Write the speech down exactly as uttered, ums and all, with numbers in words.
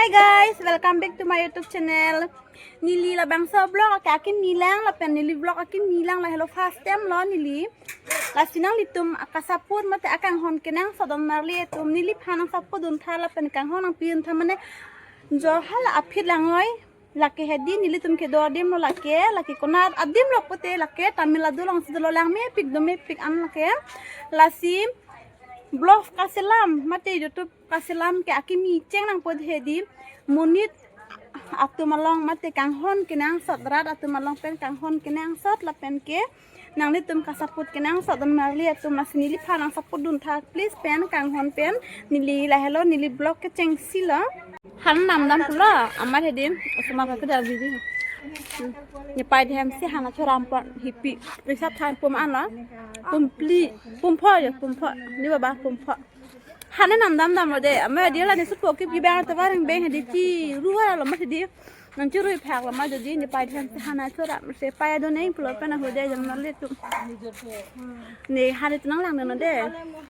Hi guys, welcome back to my YouTube channel. Neli labangso vlog ake akimi lang lapen neli vlog akimi lang, lahelo first time lo neli. Lasi nanglitum akasaput mate akanghon kenangsot don marli atum neliphan nangsaput duntha lapen kanghon nangpi duntha mane jo hala aphi langoi. Lake hedi nelitum kedo adim lo lake, lake konat adim lo pute lake Tamil Nadu alongsi dolo lang mepik do mepik an lake. Lasi vlog kaselam mate YouTube kaselam ke akimi cheng nangpo hedi monit atum along mate kanghon kenangsot, rat atum along pen kanghon kenangsot lapen ke nanglitum kasaput kenangsot don marli atum, lasi neliphan nangsaput duntha please pen kanghon pen. Neli lahelo neli vlog kechengsi lo. Han namdam pulo amat hedi, osomar ka kedal didi. Nepei ahem si han achoram pon hipi. Pisa than pum an lo. Pumpli, pumpho jo, pumpho. Ni baba pumpho. Han namdam damlo de. Amat hedi la nesu pokip kibang tavareng beng hedi chi ruwa lo mat hedi. Nangchurui phak lo mat hedi nepei ahem si han achoram se pei do neng pulo pen ahode jam nalitum. Ne han itu nanglang dun de.